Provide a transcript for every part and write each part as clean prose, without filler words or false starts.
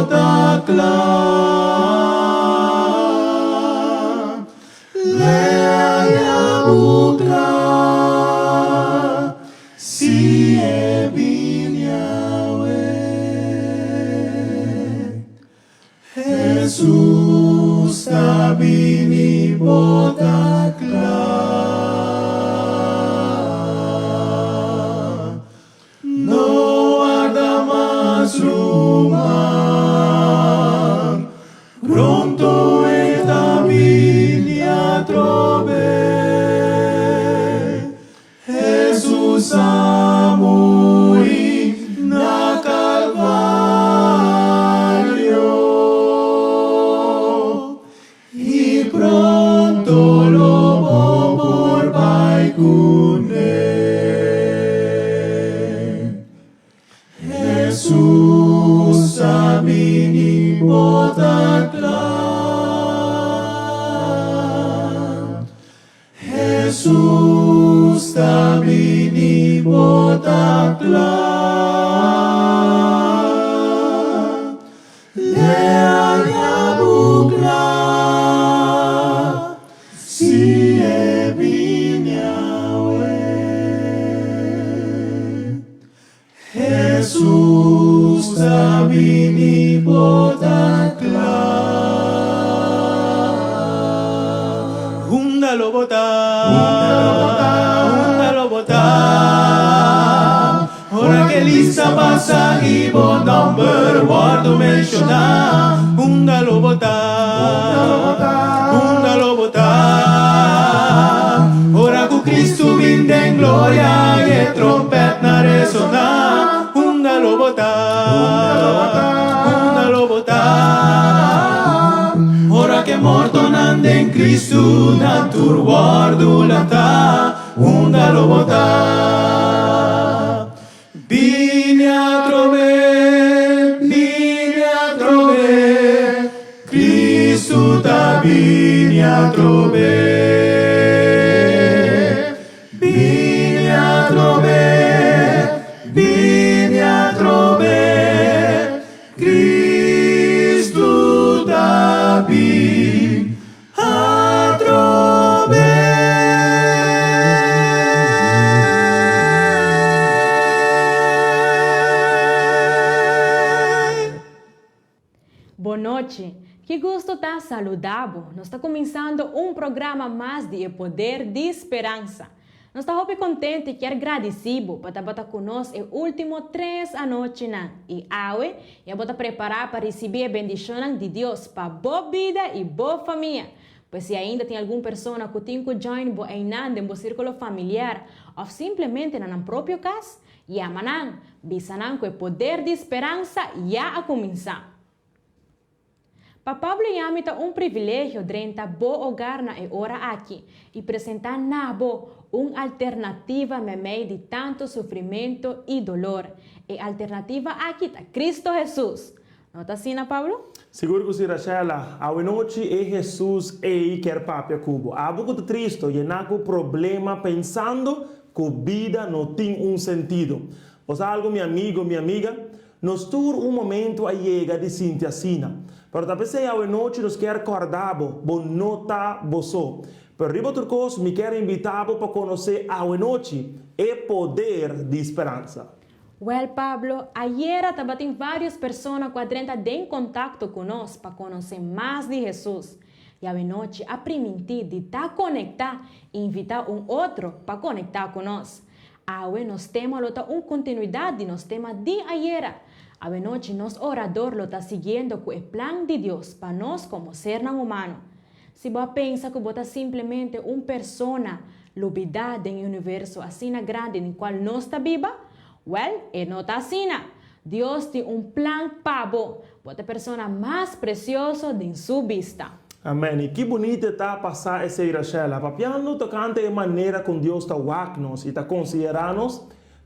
bo ta kla. Lea ya bu kla, si e bini awe. Hesus ta bini bo ta kla. No warda mas ruman, pronto e ta bini atrobe. Hesus a muri na Kalvario i pronto lo bo por bai kuné. Hesus a bini bo ta kla. Hesus ta bini bo ta kla. Lea ya bu kla si e bini awe. Hesus ta bini bo ta kla. Unda lo bo ta? Unda lo bo ta? Ora ke lista pasa i bo nomber wordo menshoná. Unda lo bo ta? Unda lo bo ta? Ora ku Kristu bin den gloria i e trompèt na resoná. Unda lo bo ta? Unda lo bo ta? Ora ku e mortonan den Kristu nan tur wòrdu lantá. Unda lo bo ta? Bini atrobe, bini atrobe, Cristo ta bini atrobe. Bini atrobe, bini atrobe, Cristo ta bini Atrobe! Bon nochi. Ki gusto ta saluda bo. Nos ta kuminsando un programa mas di E Poder di Speransa. Nos ta hopi kontentu i kier gradisí bo pa tabata ku nos e último tres anochinan i awe ya bo ta prepará pa risibí e bendishonnan di Dios pa bo bida i bo famia. Pues si ainda tin algun persona ku tin ku join bo einan den bo sírkulo familiar òf simplemente na nan propio kas, yama nan, bisa nan ku e poder di speransa ya a kuminsá. Pa Pablo i ami ta un privilegio drenta bo hogar na e ora aki i presentá na bo un alternativa meimei di tantu sufrimentu i dolor. E alternativa aki ta Cristo Hesus! No ta asina, Pablo? Sigur ku si, Rachela. Awenochi e Hesus ei kier papia ku bo. Abo ku ta tristo, yená ku problema, pensando ku bida no tin un sentido. Bo sa algu, mi amigo, mi amiga? Nos tur un momento a yega di sinti asina. Pero ta p'esei awenochi nos kier kòrda bo, bo no ta bo so. Pero riba tur kos mi kier invitá bo pa konosé awenochi e poder di speransa. Wèl Pablo, ayera tabatin vários persona ku a drenta den kontakto ku nos pa konosé mas di Hesus. I awenochi a primintí di ta konektá i invitá un otro pa konektá ku nos. Awe nos tema lo ta un kontinuidat di nos tema di ayera. Awenochi nos orador lo ta siguiendo ku e plan di Dios pa nos komo sernan humano. Si bo a pensa ku bo ta simplemente un persona lubidá den e universo asina grandi den kual nos ta biba, wèl, e no ta asina! Dios tin un plan pa bo. Bo ta e persona mas presioso den su bista. Amen. I ki bunita e ta pa sa esei, Rachela. Papiando tokante e manera kon Dios ta wak nos i ta konsiderá nos,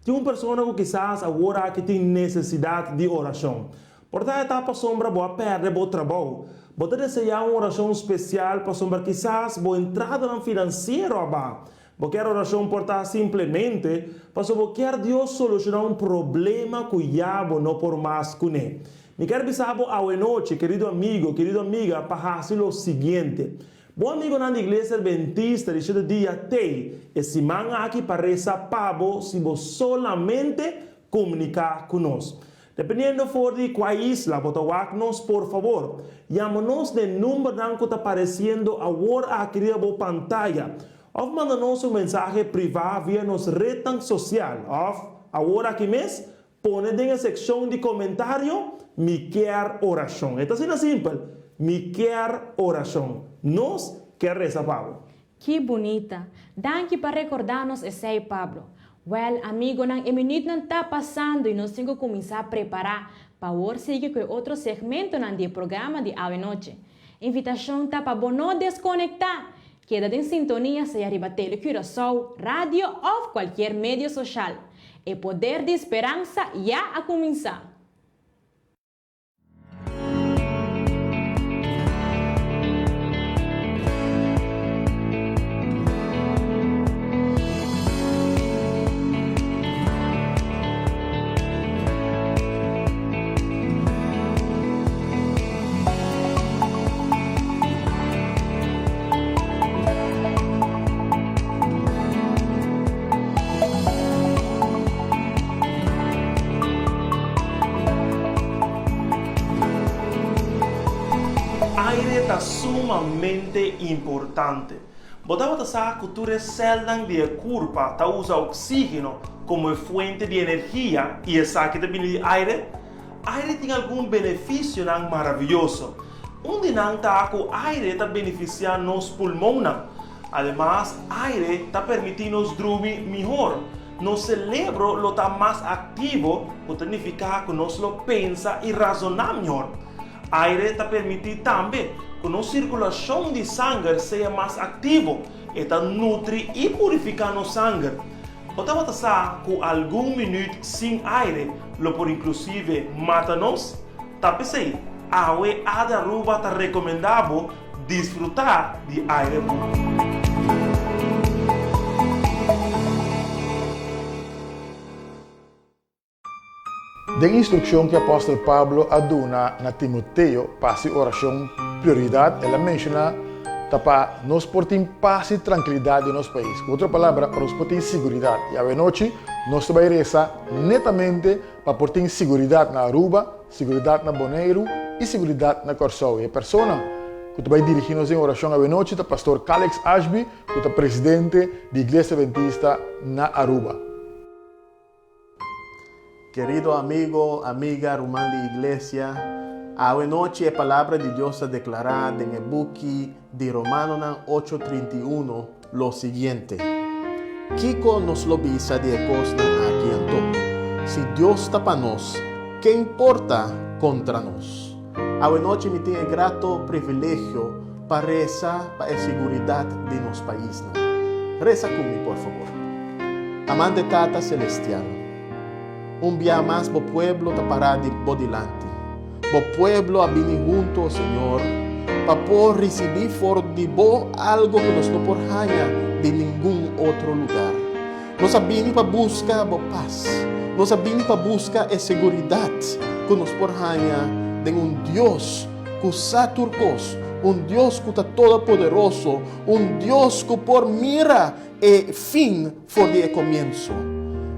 tin un persona ku kisas awor aki tin nesesidat di orashon. Por ta e ta pasobra bo a pèrdè bo trabou. Bo ta deseá un orashon spesial pasobra kisas bo entradanan finansiero a baha. Bo kier orashon por ta simplemente pasobra bo kier Dios solushoná un problema ku ya bo no por mas kuné. Mi kier bisa bo awe nochi, kerido amigo, kerido amiga, pa hasi lo siguiente. Bo amigonan di Iglesia Adventista di Shete Dia t'ei e siman aki pa resa pa bo si bo solamente komuniká ku nos. Dependiendo for di kua isla bo ta wak nos, por fabor, yama nos na e numbernan ku ta paresiendo awor aki riba bo pantaya òf manda nos un mensahe privá via nos retnan sosial òf, awor aki mes, Pone den e sekshon di komentario, Mi kier orashon. E ta asina simpel, Mi kier orashon. Nos kier resa pa bo. Ki bunita! Danki pa rekordá nos esei, Pablo. Wèl, amigonan, e minütnan ta pasando i nos tin ku kuminsá prepará pa awor sigui ku e otro segmentonan di e programa di awe nochi. Invitashon ta pa bo no deskonektá! Keda den sintonia sea riba Tele Curaçao, radio òf kualkier medio soshal. E poder di speransa ya a kuminsá! Aire ta sumamente importante. Bo tabata sa ku tur e sèlnan di e kurpa ta usa oksígeno komo e fuente di energia i esaki ta bini di aire? Aire tin algun benefisionan maravioso. Un di nan ta ku aire ta benefisiá nos pulmonnan. Ademas, aire ta permití nos drumi mihor. Nos selebro lo ta mas aktivo, ku ta nifiká ku nos lo pensa i razoná mihor. Aire ta permití tambe ku nos sirkulashon di sanger sea mas aktivo. E ta nutri i purifiká nos sanger. Bo tabata sa ku algun minüt sin aire lo por inklusive mata nos? Ta p'esei, awe Ade Aruba ta rekomendá bo disfrutá di aire puru. Den instrukshon ku apòstel Pablo a duna na Timoteo pa hasi orashon prioridat, el a menshoná ta pa nos por tin pas i trankilidat den nos pais. Ku otro palabra, pa nos por tin siguridat. I awenochi nos ta bai resa netamente pa por tin siguridat na Aruba, siguridat na Boneiru i siguridat na Kòrsou. I e persona ku ta bai dirigí nos den orashon awenochi ta Pastor Calix Ashby, ku ta presidente di Iglesia Adventista na Aruba. Kerido amigo, amiga, ruman di iglesia, awe nochi e Palabra di Dios ta deklará den e buki di Romanonan ocho 31 lo siguiente, Kiko nos lo bisa di e kosnan aki anto? Si Dios ta pa nos, ken por ta kontra nos? Awe nochi mi tin e grato privilegio pa resa pa e siguridat di nos paisnan. Resa ku mi, por fabor. Amante Tata Selestial, un bia mas bo pueblo ta pará di bo dilanti. Bo pueblo a bini huntu, o Señor, pa por risibí for di bo algo ku nos no por haña di ningun otro lugar. Nos a bini pa buska bo pas. Nos a bini pa buska e seguridat ku nos por haña den un Dios ku sa tur kos, un Dios ku ta todopoderoso, un Dios ku por mira e fin for di e komienso.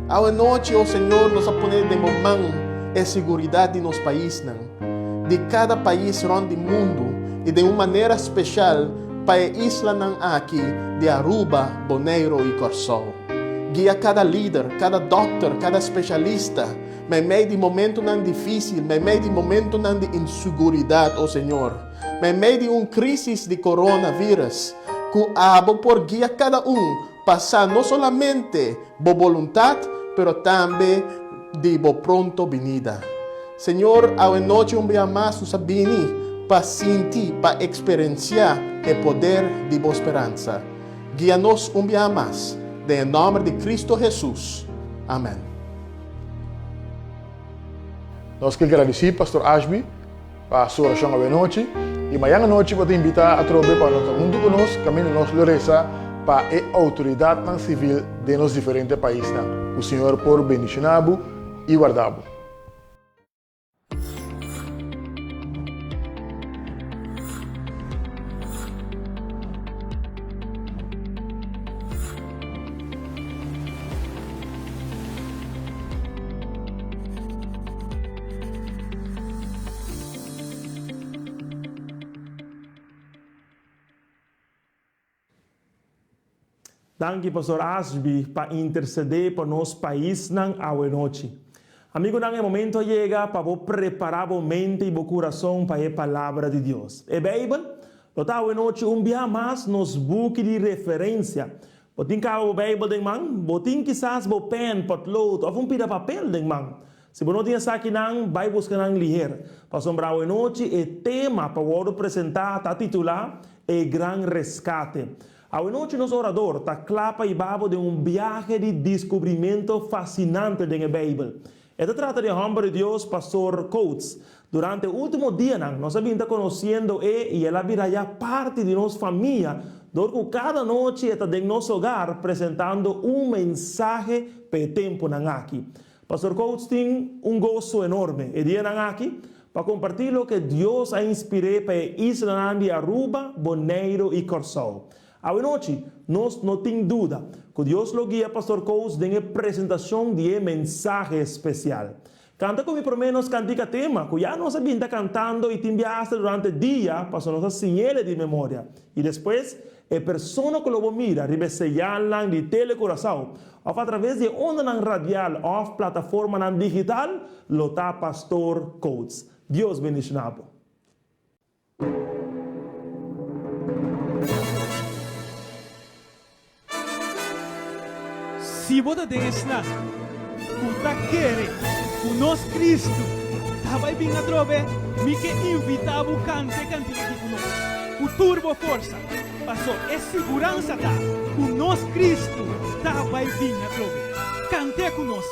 Awe nochi, o Señor, nos a pone den bo man e siguridat di nos paisnan, di kada pais rònt di mundu i den un manera speshal pa e islanan aki di Aruba, Boneiru i Kòrsou. Guia kada lider, kada dòkter, kada speshalista meimei di momentunan difísil, meimei di momentunan di inseguridat, o Señor, meimei di un krísis di coronavirus, ku abo por guia kada un pa sa no solamente bo boluntat, pero tambe di bo pronto binida. Señor, awe nochi un bia mas nos a bini pa sinti, pa eksperensiá e poder di bo speransa. Guia nos un bia mas, den e nòmber di Cristo Hesus. Amèn. Nos ke gradisí Pastor Ashby pa su orashon awenochi i mañan anochi bo ta invitá atrobe pa no ta huntu ku nos kaminda nos lo resa pa e outoridatnan sivil den nos diferente paisnan. Ku Señor por bendishoná bo i warda bo. Danki Pastor Ashby pa intercede pa nos paisnan awe nochi. Amigonan e momento a yega pa bo prepara bo mente y bo curason pa e Palabra di Dios. E Bijbel lo ta awe nochi un biaha mas nos buki di referencia. Bo tin caba bo Bijbel den man? Bo tin kisas bo pen, potlood of un pida papel den man? Si bo no tin esakinan, bai buska nan liher. Pasobra awe nochi e tema pa wordo presenta ta titula E Gran Rescate. Awe nochi nos orador ta kla pa hiba bo den un biahe di diskubrimento fasinante den e Beibel. E ta trata di e hòmber di Dios, Pastor Coates. Durante e último dianan nos a bin ta konosiendo e i el a bira ya parti di nos famia dor ku kada nochi e ta den nos hogar presentando un mensahe pa e tempunan aki. Pastor Coates tin un goso enorme e dianan aki pa kompartí loke Dios a inspir'é pa e islanan di Aruba, Boneiru i Kòrsou. Awenochi, nos no tin duda ku Dios lo guia Pastor Coates den e presentashon di e mensahe spesial. Kanta ku mi promé nos kantika tema ku ya nos a bin ta kantando i tin bia asta durante dia pasobra nos a siñ'el di memoria. I despues, e persona ku lo bo mira riba e señalnan di Tele Curaçao òf atraves di e ondanan radial òf plataformanan digital lo ta Pastor Coates. Dios bendishoná bo. Si bo ta den esnan ku ta kere ku nos Kristu ta bai bin atrobe, mi ke invitá bo kanta e kantika aki ku nos ku tur bo forsa, paso e siguransa ta ku nos Kristu ta bai bin atrobe. Kant'é ku nos!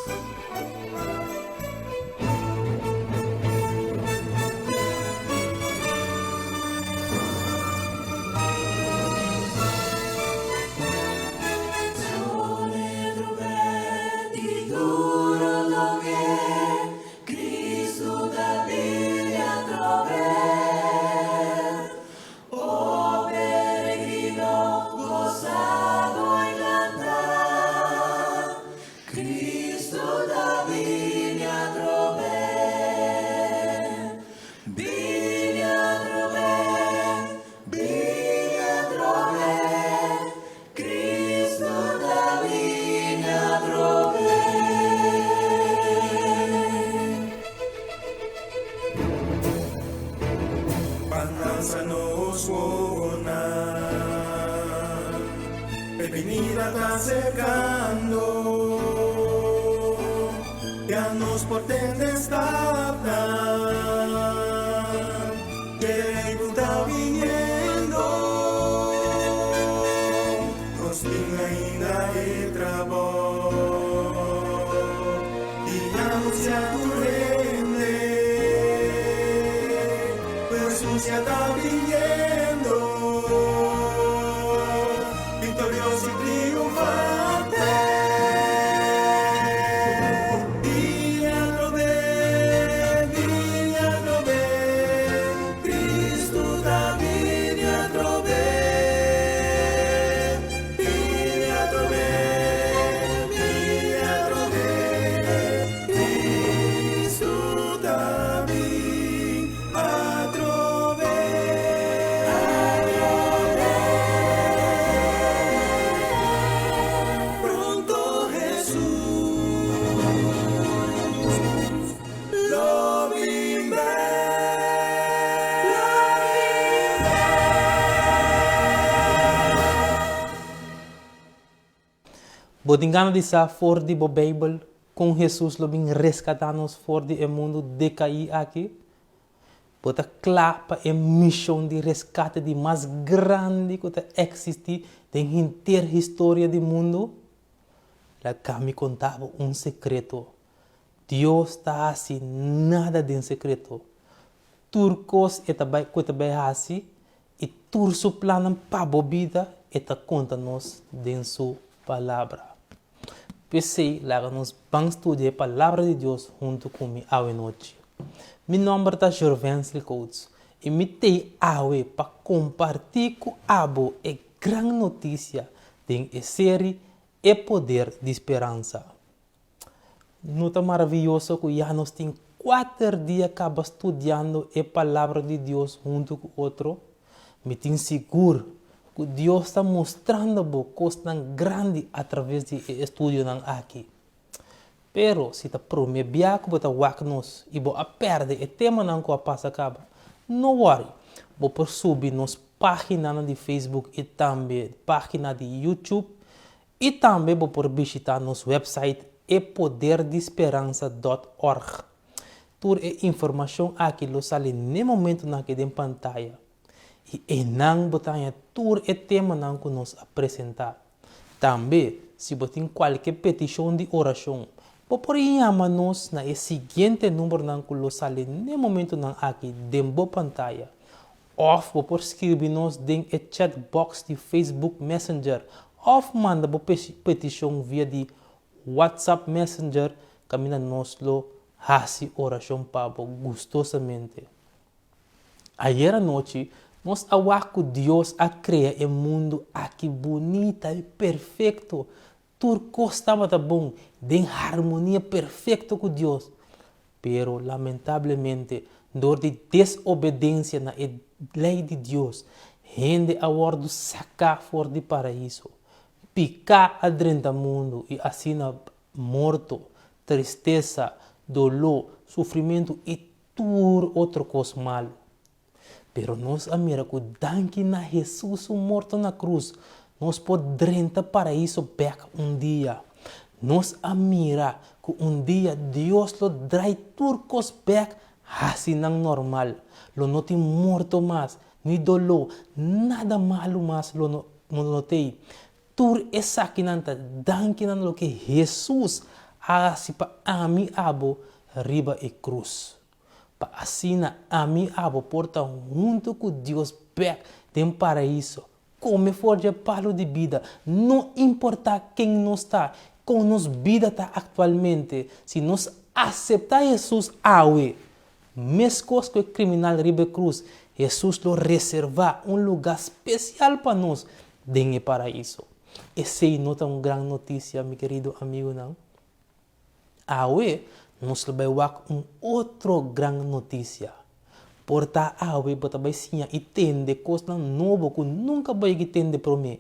Bo tin gana di sa for di bo Beibel kon Hesus lo bin reskatá nos for di e mundu dekaí aki? Bo ta kla pa e mishon di reskate di mas grandi ku ta eksistí den henter historia di mundu? Laga mi konta bo un sekreto, Dios ta hasi nada den sekreto. Tur kos e ta bai ku e ta bai hasi i tur su plannan pa bo bida e ta konta nos den su Palabra. P'esei laga nos ban studia e Palabra di Dios huntu ku mi awe nochi. Mi nòmber ta Jorvensley Coates i mi t'ei awe pa kompartí ku abo e gran notisia den e seri E Poder di Speransa. No ta maravioso ku ya nos tin kuater dia kaba studiando e Palabra di Dios huntu ku otro? Mi tin sigur. ku Dios ta mustrando bo kosnan grandi atraves di e estudionan aki. Pero si ta promé bia ku bo ta wak nos i bo a pèrdè e temanan ku a pasa kaba, no wòri, bo por subi nos páginanan di Facebook i tambe página di YouTube i tambe bo por bishitá nos wèpsait epoderdi-speransa dòt org. Tur e informashon aki lo sali n'e momentunan aki den pantaya i einan bo ta haña tur e temanan ku nos a presentá. Tambe, si bo tin kualke petishon di orashon, bo por yama nos na e siguiente numbernan ku lo sali n'e momentunan aki den bo pantaya. Òf bo por skirbi nos den e chat box di Facebook Messenger òf manda bo petishon via di WhatsApp Messenger kaminda nos lo hasi orashon pa bo gustosamente. Ayer anochi nos a wak ku Dios a krea e mundu aki bunita i perfekto. Tur kos tabata bon, den harmonia perfekto ku Dios. Pero lamentablemente, dor di desobedensia na e lei di Dios, hende a wòrdu saká for di Paraiso. Piká a drenta mundu i asina morto, tristesa, doló, sufrimentu i tur otro kos malu. Pero nos a mira ku danki na Hesus su morto na krus, nos por drenta Paraiso bèk un dia. Nos a mira ku un dia Dios lo drai tur kos bèk hasi nan normal. Lo no tin morto mas, ni doló, nada malu mas lo no lo no t'ei. Tur esakinan ta danki na loke Hesus a hasi pa ami abo riba e krus. Pa asina ami abo por ta huntu ku Dios bèk den Paraiso, kome for dje palu di bida, no importá ken nos ta, kon nos bida ta aktualmente, si nos aseptá Hesus awe, meskos ku e kriminal riba e krus, Hesus lo reservá un lugá spesial pa nos den e Paraiso. Esei no ta un gran notisia, mi kerido amigunan? Awe nos lo bai wak un otro gran notisia. Por ta awe bo ta bai siña i tende kosnan nobo ku nunka bo yegi tende promé.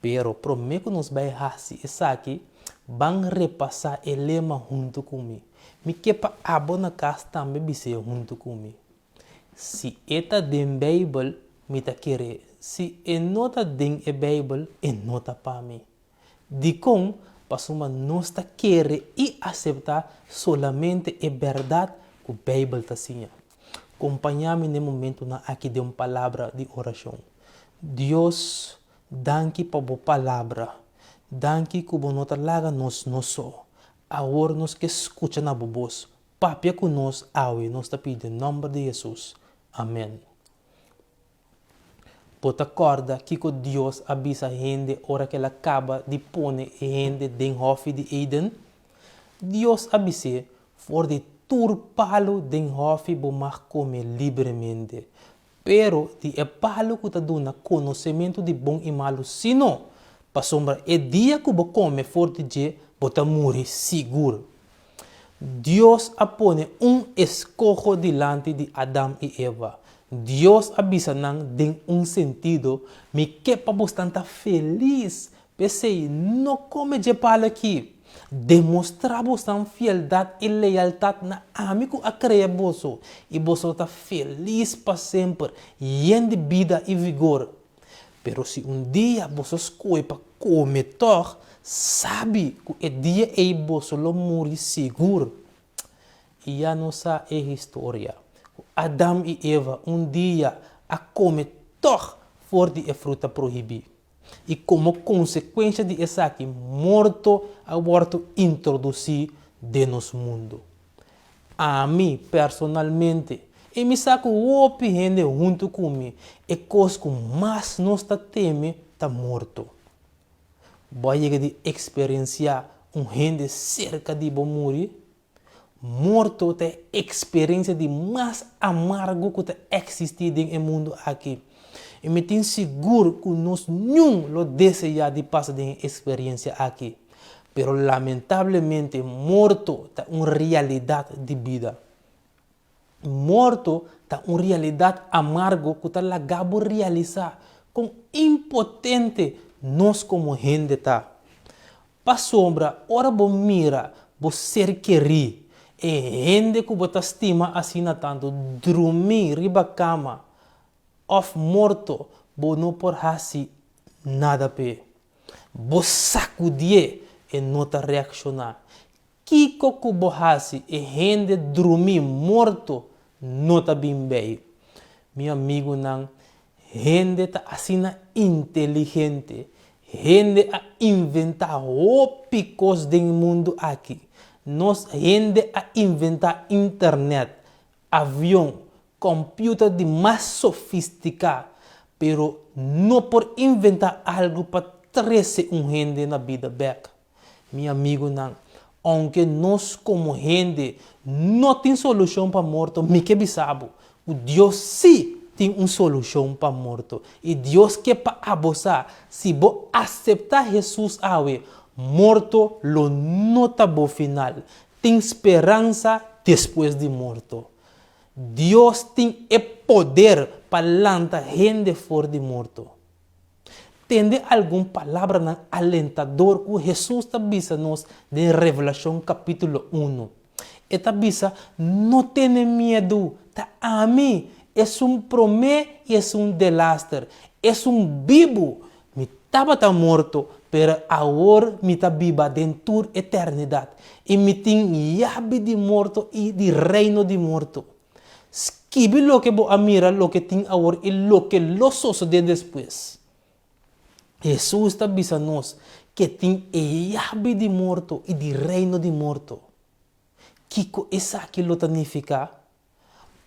Pero promé ku nos bai hasi esaki, ban repasá e lema huntu ku mi. Mi ke pa abo na kas tambe bis'é huntu ku mi. Si e ta den Beibel, mi ta ker'é. Si e no ta den e Beibel, e no ta pa mi. Dikon? Pasobra nos ta kere i aseptá solamente e bèrdat ku Beibel ta siña. Kompañá mi na e momentunan aki den un palabra di orashon. Dios, danki pa bo palabra. Danki ku bo no ta laga nos nos so. Awor nos ke skucha na bo bos. Papia ku nos awe, nos ta pidi den nòmber di Hesus. Amèn. Bo ta kòrda kiko Dios a bisa hende ora ku el a kaba di pone e hende den hòfi di Eden? Dios a bis'é, For di tur palu den hòfi bo mag kome libremente, pero di e palu ku ta duna konosementu di bon i malu sí no, pasobra e dia ku bo kome for di dje bo ta muri sigur. Dios a pone un eskoho dilanti di Adam i Eva. Dios a bisa nan den un sentido, Mi ke pa bosnan ta felis, p'esei no kome dje palu akí. Demostrá bosnan fieldat i lealtat na ami ku a krea boso, i boso lo ta felis pa semper, yen di bida i vigor. Pero si un dia boso skohe pa kome tòg, sabi ku e dia ei boso lo muri sigur. I ya nos sa e historia, ku Adam i Eva un dia a kome tòg for di e fruta prohibí. I komo konsekuensha di esaki morto a wòrdu introdusí den nos mundu. Ami personalmente, i mi sa ku hopi hende huntu ku mi, e kos ku mas nos ta teme ta morto. Bo a yega di eksperensiá un hende serka di bo muri? Morto ta e eksperensia di mas amargo ku ta eksistí den e mundu aki. I mi tin sigur ku nos niun lo deseá di pasa den e eksperensia aki. Pero lamentablemente morto ta un realidat di bida. Morto ta un realidat amargo ku ta laga bo realisá. Kon impotente nos komo hende ta! Pasobra ora bo mira bo ser kerí, e hende ku bo ta stima asina tantu, drumí riba kama òf morto, bo no por hasi nada p'e. Bo sakudié, e no ta reakshoná. Kiko ku bo hasi e hende drumí morto no ta bin bei. Mi amigunan, hende ta asina inteligente, hende a inventá hopi kos den mundu aki. Nos hende a inventá internet, avion, computer di mas sofistiká, pero no por inventá algu pa trese un hende na bida bèk. Mi amigunan, ounke nos komo hende no tin solushon pa morto, mi ke bisa bo ku Dios sí tin un solushon pa morto. I Dios ke pa abo sa, si bo aseptá Hesus awe, morto lo no ta bo final. Tin speransa despues di morto. Dios tin e poder pa lanta hende for di morto. Tende algun palabranan alentador ku Hesus ta bisa nos den Revelashon kapítulo unu. E ta bisa, No tene miedu, ta ami, esun promé i esun delaster, esun bibu. Mi tabata morto, pero awor mi ta biba den tur eternidat, i mi tin yabi di morto i di reino di morto. Skibi loke bo a mira, loke tin awor i loke lo sosodé despues. Hesus ta bisa nos ke tin e yabi di morto i di reino di morto. Kiko esaki lo ta nifiká?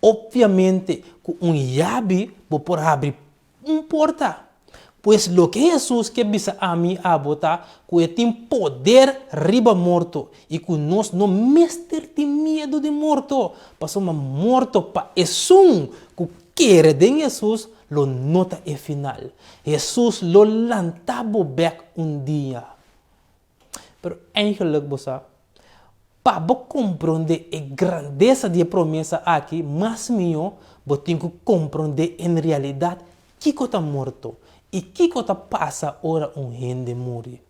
Opviamente ku un yabi bo por habri un porta. Pues loke Hesus ke bisa ami i abo ta ku e tin poder riba morto i ku nos no mester tin miedu di morto, pasobra morto pa esun ku kere den Hesus lo no ta e final. Hesus lo lanta bo bèk un dia. Pero eigenlijk bo sa, pa bo komprondé e grandesa di e promesa aki mas mihó bo tin ku komprondé en realidat kiko ta morto i kiko ta pasa ora un hende muri.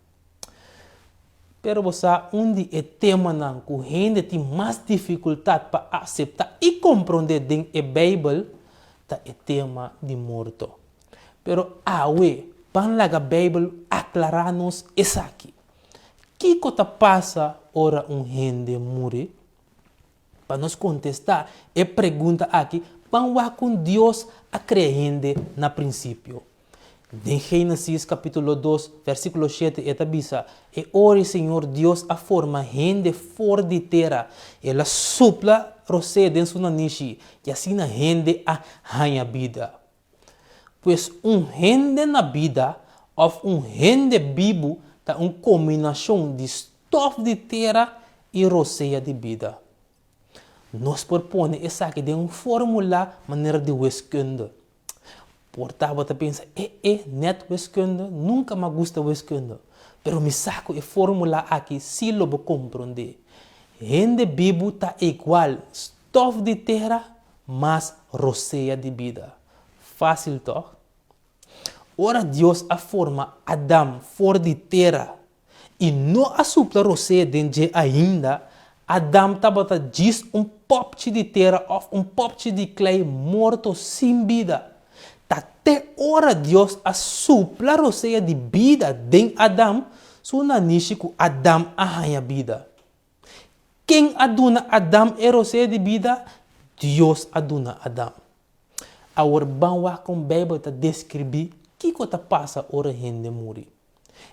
Pero bo sa un di e temanan ku hende tin mas difikultat pa aseptá i komprondé den e Beibel ta e tema di morto. Pero awe, ban laga Beibel aklará nos esaki. Kiko ta pasa ora un hende muri? Pa nos kontestá e pregunta aki, ban wak kon Dios a krea hende na prinsipio. Den Génesis kapítulo dos, versíkulo shete e ta bisa, E ora Señor Dios a forma hende for di tera, el a supla rosé den su nanishi, i asina hende a haña bida. Pues un hende na bida òf un hende bibu ta un kombinashon di stòf di tera i rosea di bida. Nos por pone esaki den un fórmula manera di wiskunde. Por ta bo ta pensa, E e, nèt wiskunde? Nunka m'a gusta wiskunde. Pero mi sa ku e fórmula aki sí lo bo komprondé. Hende bibu ta igual stòf di tera mas rosea di bida. Fásil tòg? Ora Dios a forma Adam for di tera i no a supla rosea den dje ainda, Adam tabata djis un pòpchi di tera òf un pòpchi di klei morto sin bida. Ta te ora Dios a supla rosea di bida den Adam su nanishi ku Adam a haña bida. Ken a duna Adam e rosea di bida? Dios a duna Adam. Awor ban wak kon Beibel ta deskribí kiko ta pasa ora hende muri.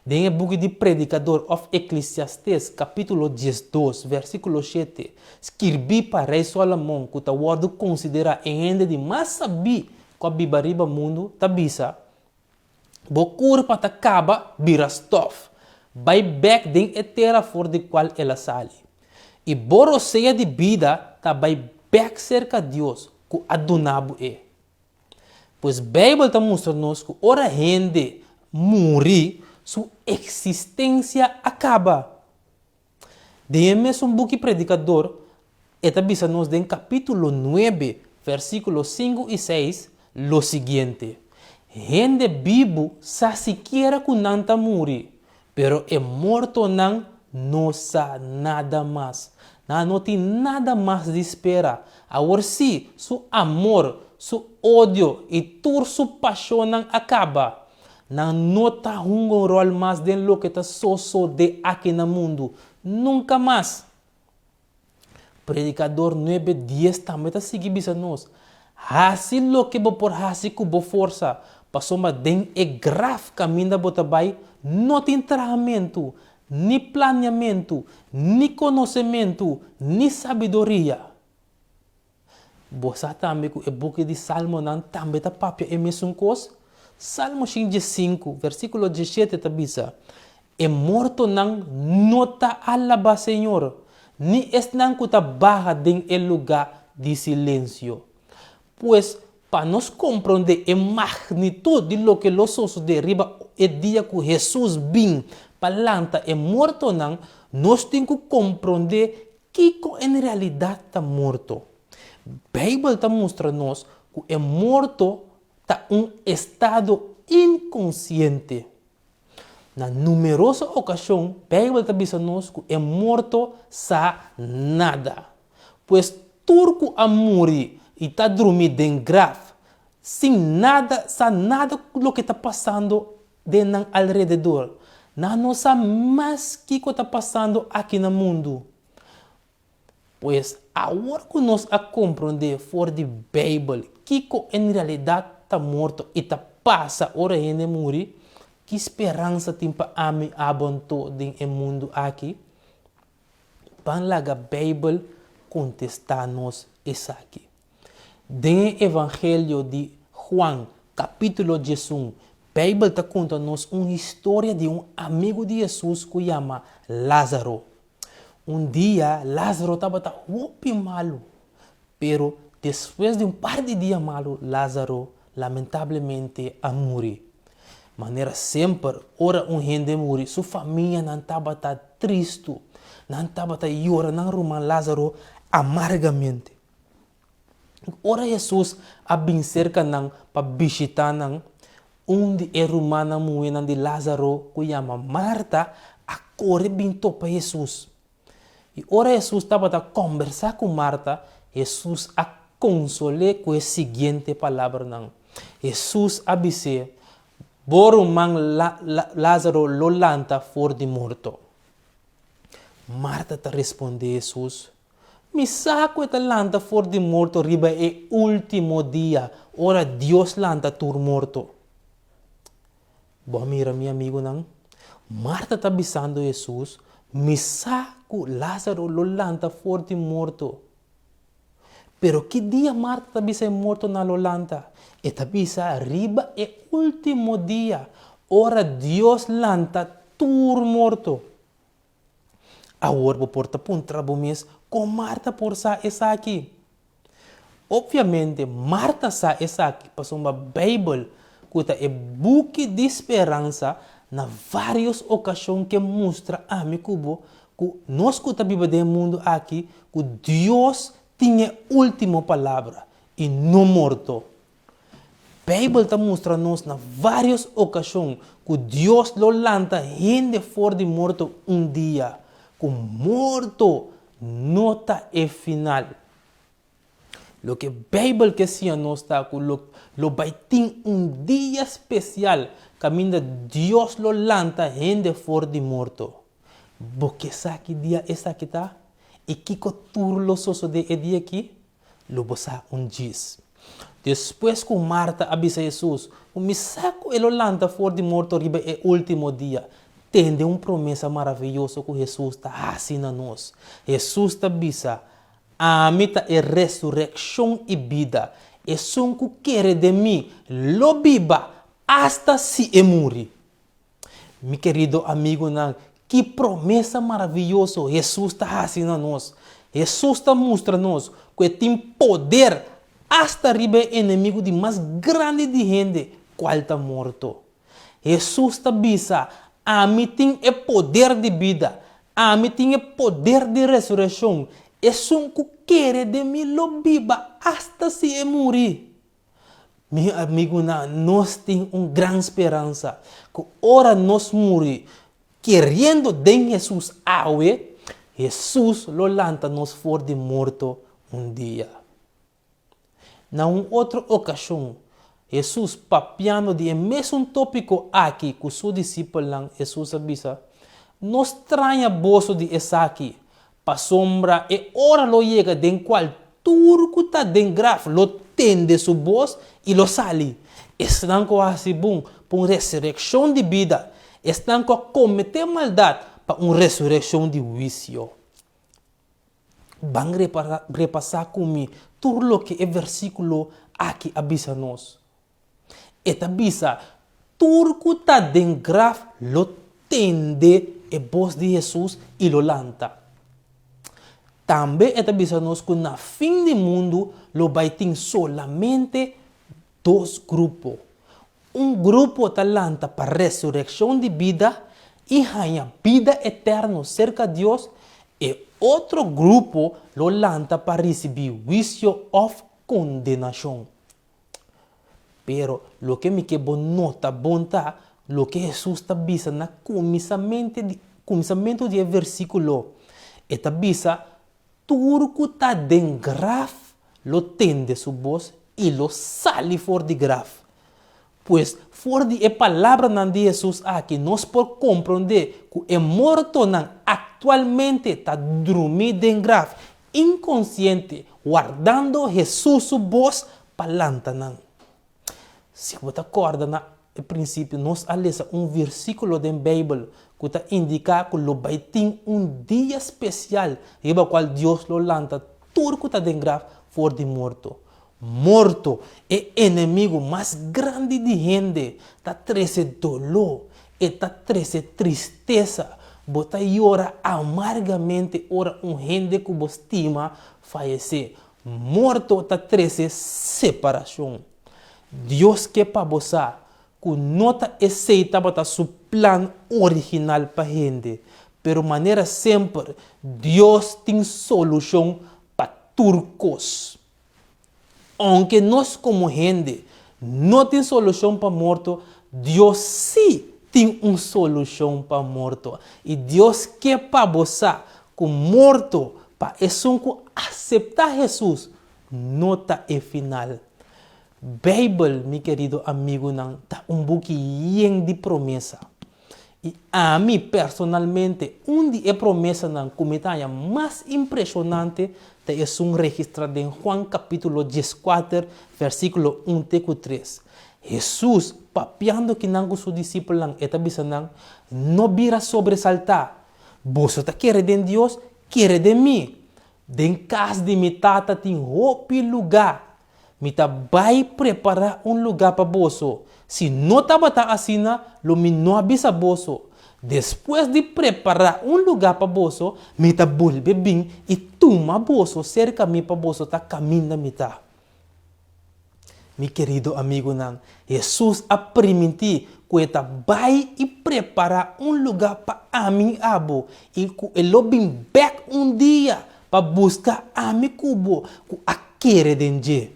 Den e buki di Predikador òf Eklesiastes kapítulo diesdos vèrsikulo shete, skirbí pa Rei Sólomon ku ta wòrdu konsiderá e hende di mas sabí ku a biba riba mundu, ta bisa, Bo kurpa ta kaba bira stof, bai bèk den e tera for di kual el a sali. I bo rosea di bida ta bai bèk serka Dios ku a duna bo e. Pues Beibel ta mustra nos ku ora hende muri, su eksistensia a kaba. Den e mesun buki Predikador, e ta bisa nos den kapítulo nuebe, versíkulo sinku i seis, lo siguiente, Hende bibu sa sikiera ku nan ta muri, pero e mortonan no sa nada mas. Nan no tin nada mas di spera. Awor sí, su amor, su odio i tur su pashonnan a kaba. Nan no ta hunga un ròl mas den loke ta sosodé aki na mundu. Nunka mas! Predikador nuebe dies tambe ta sigui bisa nos, Hasi loke bo por hasi ku bo forsa, pasobra den e graf kaminda bo ta bai no tin trahamentu, ni planiamentu, ni konosementu, ni sabiduria. Bo sa tambe ku e buki di Salmonan tambe ta papia e mesun kos? Salmo 105, versíkulo 17 ta bisa, E mortonan no ta alabá Señor, ni esnan ku ta baha den e lugá di silensio. Pues, pa nos komprondé e magnitut di loke lo sosodé riba e dia ku Hesus bin pa lanta e mortonan, nos tin ku komprondé kiko en realidat ta morto. Beibel ta mustra nos ku e morto ta un estado inkonsiente. Na numeroso okashon Beibel ta bisa nos ku e morto sa nada. Pues tur ku a muri i ta drumí den graf sin nada sa nada loke ta pasando den nan alrededor. Nan no sa mas kiko ta pasando aki na mundu. Pues, awor ku nos a komprondé for di Beibel kiko en realidat ta morto i ta pasa ora hende muri, ki speransa tin pa ami abo anto den e mundu aki? Ban laga Beibel kontestá nos esaki. Den e Evangelio di Juan, kapítulo 11, Beibel ta konta nos un historia di un amigu di Hesus ku yama Lázaro. Un dia Lázaro tabata hopi malu, pero despues di un par di dia malu Lázaro lamentablemente a muri. Manera semper, ora un hende muri, su famianan tabata tristu, nan tabata yora nan ruman Lázaro amargamente. Ora Hesus a bin serka nan pa bishitá nan, un di e rumannan muhénan di Lázaro ku yama Marta a kore bin topa Hesus. I ora Hesus tabata kòmbersá ku Marta, Hesus a konsol'é ku e siguiente palabranan. Hesus a bis'é, Bo ruman Lázaro lo lanta for di morto. Marta ta respondé Hesus, Mi sa ku e ta lanta for di morto riba e último dia, ora Dios lanta tur morto. Bo a mira, mi amigunan? Marta ta bisando Hesus, Mi sa ku Lázaro lo lanta for di morto. Pero ki dia Marta ta bisa e mortonan lo lanta? E ta bisa riba e último dia, ora Dios lanta tur morto. Awor bo por ta puntra bo mes, Kon Marta por sa esaki? Opviamente, Marta sa esaki pasobra Beibel, ku ta e buki di speransa, na vários okashon ke mustra ami ku bo ku nos ku ta biba den e mundu aki, ku Dios tin e último palabra i no morto. Beibel ta mustra nos na vários okashon ku Dios lo lanta hende for di morto un dia, ku morto no ta e final. Loke Beibel ke siña nos ta ku lo lo bai tin un dia spesial kaminda Dios lo lanta hende for di morto. Bo ke sa ki dia esaki ta i kiko tur lo sosodé e dia akí? Lo bo sa un djis. Despues ku Marta a bisa Hesus ku mi sa ku e lo lanta for di morto riba e último dia, tende un promesa maravioso ku Hesus ta hasi na nos. Hesus ta bisa, Ami ta e resurekshon i bida. Esun ku kere den mi lo biba asta si e muri. Mi kerido amigunan, ki promesa maravioso Hesus ta hasi na nos! Hesus ta mustra nos ku e tin poder asta riba e enemigu di mas grandi di hende, kual ta morto. Hesus ta bisa, Ami tin e poder di bida, ami tin e poder di resurekshon, esun ku kere den mi lo biba asta si e muri. Mi amigunan, nos tin un gran speransa ku ora nos muri keriendo den Hesus awe, Hesus lo lanta nos for di morto un dia. Na un otro okashon, Hesus papiando di e mesun tópiko aki ku su disipelnan, Hesus a bisa, No straña boso di esaki, Pasobra e ora lo yega den cual tur cu ta den graf lo tende su bos i lo sali, esnan cu a haci bon pa un resureccion di bida, esnan cu a comete maldad pa un resureccion di huicio. Ban repasa cu mi tur loke e versiculo aki a bisa nos. E ta bisa, Tur ku ta den graf lo tende e bos di Hesus i lo lanta. Tambe e ta bisa nos ku na fin di mundu lo bai tin solamente dos grupo. Un grupo ta lanta pa resurekshon di bida i haña bida eterno serka Dios, e otro grupo lo lanta pa risibí huisio òf kondenashon. Pero loke mi ke bo nota bon ta loke Hesus ta bisa na kuminsamentu di e versíkulo. E ta bisa, Tur ku ta den graf lo tende su bos i lo sali for di graf. Pues, for di e palabranan di Hesus aki nos por komprondé ku e mortonan aktualmente ta drumí den graf inkonsiente wardando Hesus su bos pa lanta nan. Si bo ta kòrda na e prinsipio nos a lesa un versíkulo den Beibel ku ta indiká ku lo bai tin un dia spesial riba kual Dios lo lanta tur ku ta den graf for di morto. Morto, e enemigu mas grandi di hende, ta trese doló, e ta trese tristesa. Bo ta yora amargamente ora un hende ku bo stima fayesé. Morto ta trese separashon. Dios ke pa bo sa ku no ta esei tabata su plan original pa hende, pero manera semper Dios tin solushon pa tur kos. Ounke nos komo hende no tin solushon pa morto, Dios sí tin un solushon pa morto. I Dios ke pa bo sa ku morto pa esun ku aseptá Hesus no ta e final. Beibel, mi kerido amigunan, ta un buki yen di promesa. I ami personalmente un di e promesanan ku mi ta haña mas impreshonante ta esun registrá den Juan kapítulo dieskuater versíkulo un te ku tres. Hesus, papiando kinan ku su disipelnan, e ta bisa nan, No bira sobresaltá. Boso ta kere den Dios, kere den mi. Den kas di mi Tata tin hopi lugá. Mi ta bai prepará un lugá pa boso. Si no tabata asina, lo mi no a bisa boso. Despues di prepará un lugá pa boso, mi ta bolbe bin i tuma boso serka mi pa boso ta kaminda mi ta. Mi kerido amigunan, Hesus a primintí ku e ta bai i prepará un lugá pa ami i abo i ku e lo bin bèk un dia pa buska ami ku bo ku a kere den dje.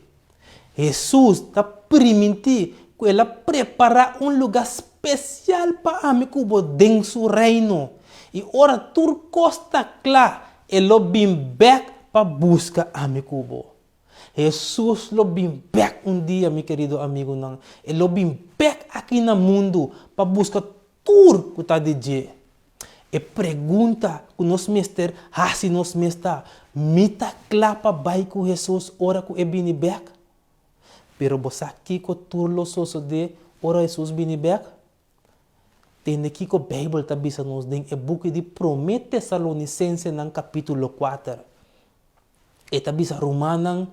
Hesus ta primintí ku el a prepará un lugá spesial pa ami ku bo den su Reino. I ora tur kos ta kla, e lo bin bèk pa buska ami ku bo. Hesus lo bin bèk un dia, mi kerido amigunan. E lo bin bèk aki na mundu pa buska tur ku ta di dje. E pregunta ku nos mester hasi nos mes ta, Mi ta kla pa bai ku Hesus ora ku e bini bèk? Pero bo sa kiko tur lo sosodé ora Hesus bini bèk? Tende kiko Beibel ta bisa nos den e buki di Promé Tesalonisensenan kapítulo kuater. E ta bisa rumannan,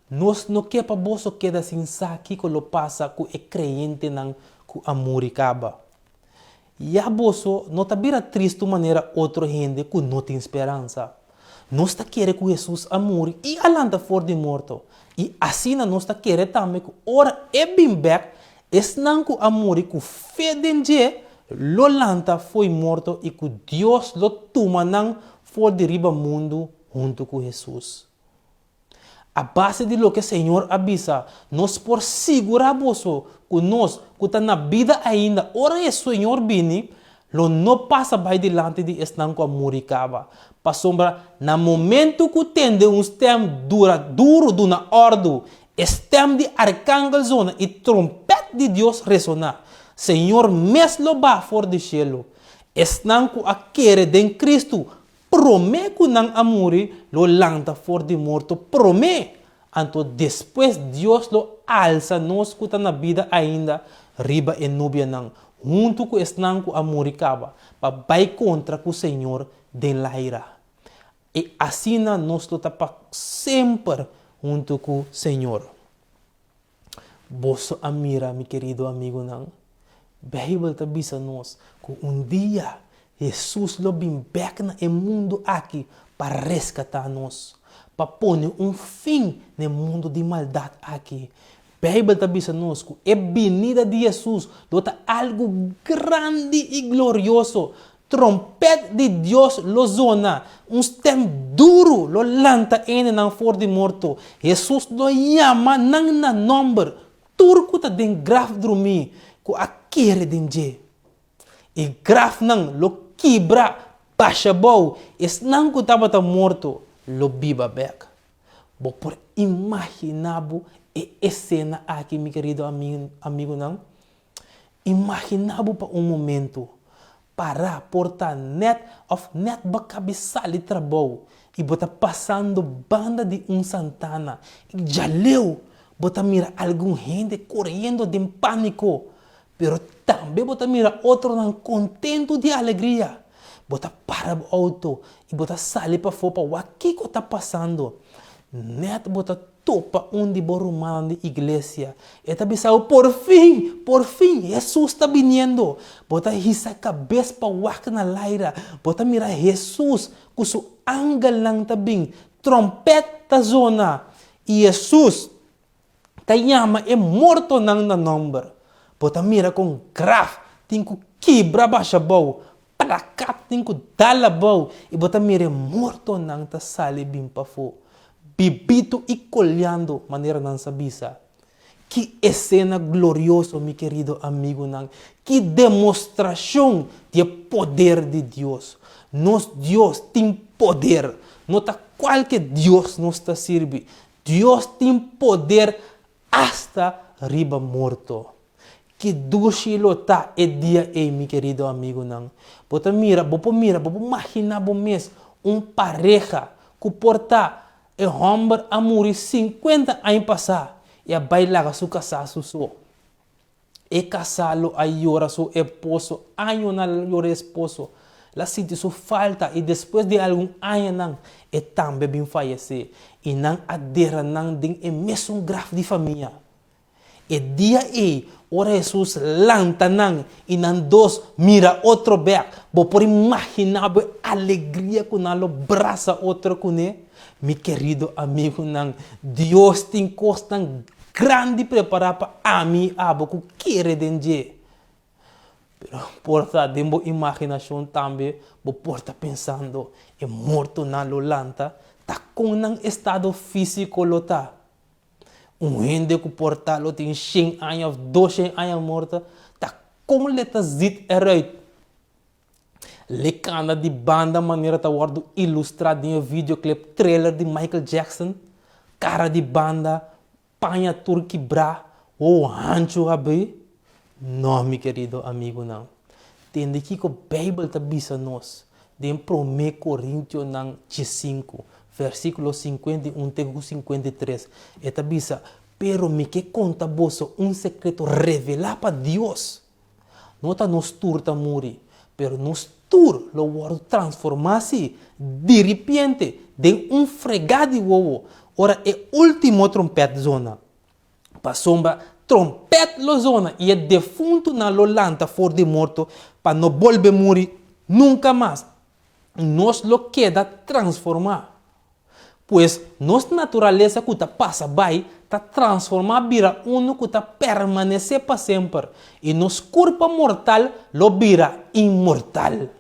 Nos no ke pa boso keda sin sa kiko lo pasa ku e kreyentenan ku a muri kaba. Ya boso no ta bira tristu manera otro hende ku no tin speransa. Nos ta kere ku Hesus a muri i a lanta for di morto, i asina nos ta kere tambe ku ora e bin bèk, esnan ku a muri ku fe den dje lo lanta fo'i morto i ku Dios lo tuma nan for di riba mundu huntu ku Hesus. A base di loke Señor a bisa, nos por sigurá boso ku nos ku ta na bida ainda ora e Señor bini, lo no pasa bai dilanti di esnan ku a muri kaba. Pasobra na momentu ku tende un stèm dura duru duna òrdu, e stèm di arkangel zona i trompèt di Dios resoná, Señor mes lo baha for di shelu. Esnan ku a kere den Kristu Promé ku nan a muri lo lanta for di morto promé, anto despues Dios lo alsa nos ku ta na bida ainda riba e nubianan, huntu ku esnan ku a muri kaba, pa bai kontra ku Señor den laira. I asina nos lo ta pa semper huntu ku Señor. Boso a mira, mi kerido amigunan? Beibel ta bisa nos ku un dia Hesus lo bin bèk na e mundu aki pa reskatá nos, pa pone un fin na e mundu di maldat aki. Beibel ta bisa nos ku e binida di Hesus lo ta algu grandi i glorioso. Trompèt di Dios lo zona, un stèm duru lo lanta hendenan for di morto. Hesus lo yama nan na nòmber, tur ku ta den graf drumí, ku a kere den dje. E grafnan lo kibra basha abou, esnan ku tabata morto lo biba bèk. Bo por imaginá bo e esena aki, mi kerido amigunan? Imaginá bo pa un momentu, pará por ta nèt òf nèt bo kabi sali trabou i bo ta pasando banda di un santana i djaleu bo ta mira algun hende koriendo den pániko, pero tambe bo ta mira otronan kontentu di alegria. Bo ta para bo outo i bo ta sali pafó pa wak kiko ta pasando. Nèt bo ta topa un di bo rumannan di iglesia. E ta bisa bo, Por fin! Por fin! Hesus ta biniendo! Bo ta hisa kabes pa wak na laira. Bo ta mira Hesus ku su angelnan ta bin. Tròmpèt ta zona. I Hesus ta yama e mortonan na nòmber. Bo ta mira kon graf tin ku kibra basha abou, plakat tin ku dal abou i bo ta mira e mortonan ta sali bin pafó, bibitu i koliando manera nan sa bisa. Ki esena glorioso, mi kerido amigunan! Ki demostrashon di e poder di Dios! Nos Dios tin poder! No ta kualke Dios nos ta sirbi. Dios tin poder asta riba morto. Ki dushi lo ta e dia ei, mi kerido amigunan. Bo ta mira, bo por mira, bo por maginá bo mes un pareha ku por ta e hòmber a muri sinkuenta aña pasá i a bai laga su kasá su so. E kasá lo a yora su eposo añonan lo yora e esposo. El a sinti su falta i despues di algun añanan e tambe bin fayesé i nan a dera nan den e mesun graf di famia. E dia ei, ora Hesus lanta nan i nan dos mira otro bèk, bo por imaginá bo e alegria ku nan lo brasa otro kuné? Mi kerido amigunan, Dios tin kosnan grandi prepará pa ami i abo ku kere den dje. Pero por ta den bo imaginashon tambe bo por ta pensando, e mortonan lo lanta, ta kon nan estado físiko lo ta? Un hende ku por ta lo tin shen aña òf doshen aña morto, ta kon le ta zit eruit? Le kanda di banda manera ta wòrdu ilustrá den e videoclip Thriller di Michael Jackson, kara di banda, paña tur kibrá, wowo hanchu habrí? No, mi kerido amigunan. Tende kiko Beibel ta bisa nos den Promé Korintionan diesinku, versíkulo 51 te ku 53. E ta bisa, Pero mi ke konta boso un sekreto revelá pa Dios. No ta nos tur ta muri, pero nos tur lo wòrdu transformá, sí, diripiente, den un fregá di wowo, ora e último trompèt zona. Pasobra trompèt lo zona i e defuntunan lo lanta for di morto pa no bolbe muri nunka mas. Nos lo keda transformá. Pues, nos naturalesa ku ta pasa bai ta transformá bira unu ku ta permanesé pa semper, i nos kurpa mortal lo bira inmortal.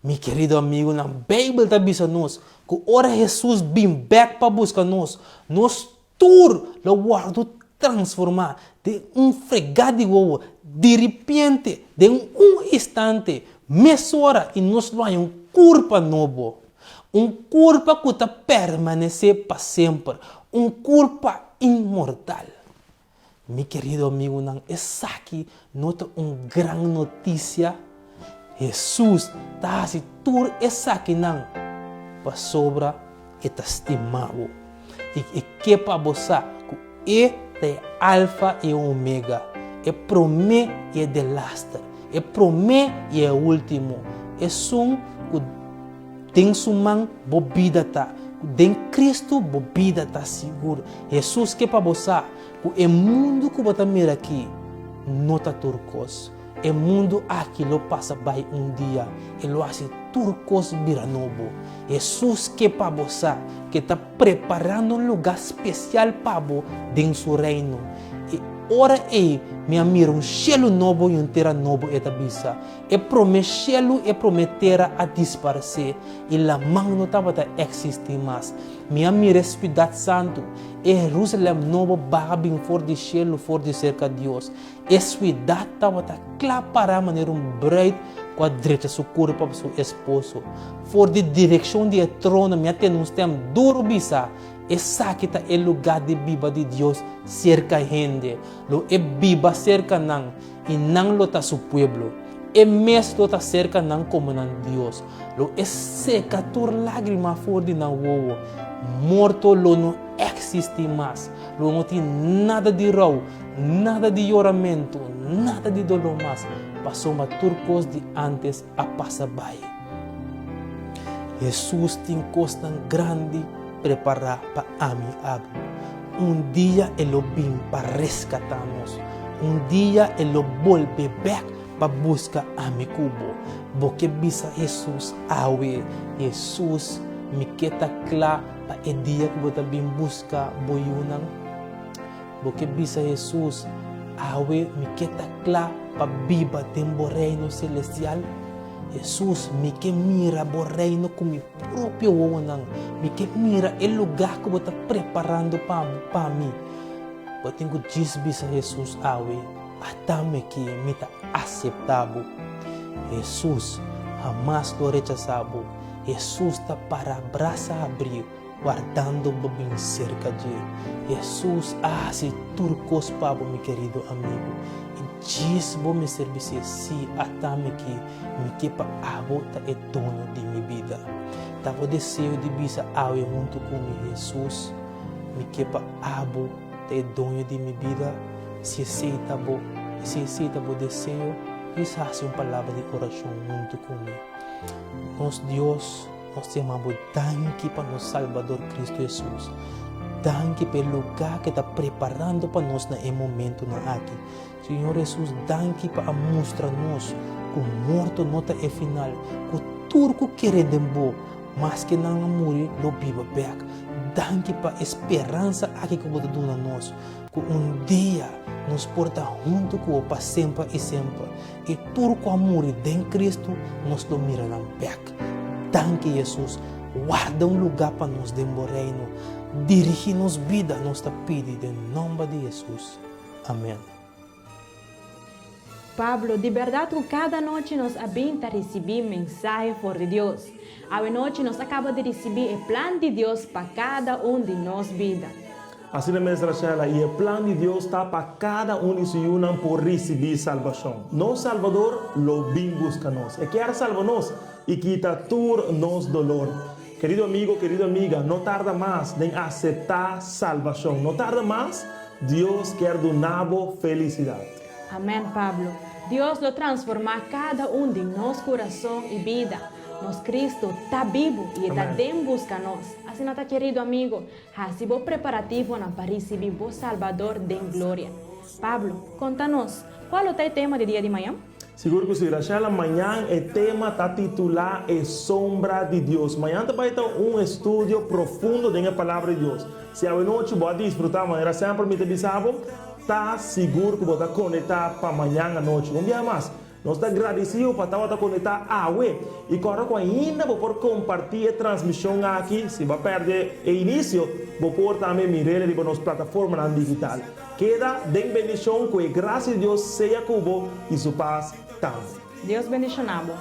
Mi kerido amigunan, Beibel ta bisa nos Ku ora Hesus bin bèk pa buska nos, nos tur lo wòrdu transformá den un fregá di wowo, diripiente, den un instante, mesora, i nos lo haña un kurpa nobo, un kurpa ku ta permanesé pa semper, un kurpa inmortal. Mi kerido amigunan, esaki no ta un gran notisia? Hesus ta hasi tur esakinan pasobra e ta stima bo i e ke pa bo sa ku e ta e Alfa i e Omega, e promé i e delaster, e promé i e último, esun ku den su man bo bida ta, ku den Kristu bo bida ta sigur. Hesus ke pa bo sa ku e mundu ku bo ta mira aki no ta tur kos. E mundu aki lo pasa bai un dia, e lo hasi tur kos bira nobo. Hesus ke pa bo sa ku e ta preparando un lugá spesial pa bo den su Reino. E ora ei mi a mira un shelu nobo i un tera nobo, e ta bisa. E promé shelu i e promé tera a disparsé, i laman no tabata eksistí mas. Mi a mira e siudat santu, e Herúsalèm nobo baha bin for di shelu for di serka Dios. E siudat tabata kla pará manera un bruid ku a drecha su kurpa pa su esposo. For di direkshon di e trono mi a tende un stèm duru bisa, Esaki ta e lugá di biba di Dios serka hende. Lo e biba serka nan, i nan lo ta su pueblo. E mes lo ta serka nan komo nan Dios. Lo e seka tur lágrima for di nan wowo. Morto lo no eksistí mas. Lo no tin nada di rou, nada di yoramentu, nada di doló mas, pasobra tur kos di ántes a pasa bai. Hesus tin kosnan grandi prepará pa ami i abo. Un dia e lo bin pa reskatá nos. Un dia e lo bolbe bèk pa buska ami ku bo. Bo ke bisa Hesus awe, Hesus, mi ke ta kla pa e dia ku bo ta bin buska bo yunan? Bo ke bisa Hesus, Awe mi ke ta kla pa biba den bo Reino selestial? Hesus, mi ke mira bo Reino ku mi propio wowonan. Mi ke mira e lugá ku bo ta preparando pa pa mi. Bo tin ku djis bisa Hesus awe, Ata mi aki, mi ta aseptá bo. Hesus hamas lo rechasá bo. Hesus ta para brasa habrí, wardando bo bin serka dje. Hesus a hasi tur kos pa bo, mi kerido amigu. I djis bo mester bis'é, Sí, ata mi ki, mi ke pa abo ta e doño di mi bida. Ta bo deseo di bisa awe huntu ku mi, Hesus, mi ke pa abo ta e doño di mi bida? Si esei ta bo, si esei ta bo deseo, djis hasi un palabra di orashon huntu ku mi. Nos Dios, nos ta yama bo danki pa nos Salbador Cristo Hesus. Danki pa e lugá ke ta preparando pa nos na e momentunan aki. Señor Hesus, danki pa a mustra nos ku morto no ta e final, ku tur ku kere den bo, maske nan a muri, lo biba bèk. Danki pa e speransa aki ku bo ta duna nos, ku un dia nos por ta huntu ku bo pa semper i semper. I tur ku a muri den Kristu, nos lo mira nan bèk. Danki, Hesus. Warda un lugá pa nos den bo Reino. Dirigí nos bida, nos ta pidi den nòmber di Hesus. Amèn. Pablo, Di bèrdat ku kada nochi nos a bin ta risibí mensahe for di Dios. Awe nochi nos a kaba di risibí e plan di Dios pa kada un di nos bida. Asina mes, Rachela, i e plan di Dios ta pa kada un di su yunan por risibí salbashon. Nos Salbador lo bin buska nos. E kier salba nos i kita tur nos dolor. Kerido amigo, kerido amiga, no tarda mas den aseptá salbashon. No tarda mas, Dios kier duna bo felisidat. Amèn, Pablo. Dios lo transformá kada un di nos kurason i bida. Nos Kristu ta bibu i e ta den buska nos. Asina ta, kerido amigo, Hasi bo preparativonan pa risibí bo Salbador den gloria. Pablo, konta nos, kua lo ta e tema di dia di mañan? Sigur ku si, Rachela, mañan e tema ta titulá E Sombra di Dios. Mañan ta bai ta un estudio profundo den e Palabra di Dios. Si awenochi bo a disfrutá manera semper mi ta bisa bo, ta sigur ku bo ta konektá pa mañan anochi. Un biaha mas. Nos ta gradisí bo pa tabata konektá awe i kòrda ku ainda bo por kompartí e transmishon aki. Si bo a pèrdè e inisio, bo por tambe mir'el riba nos plataformanan digital. Keda den bendishon ku e grasia di Dios sea ku bo i su pas tambe. Dios bendishoná bo.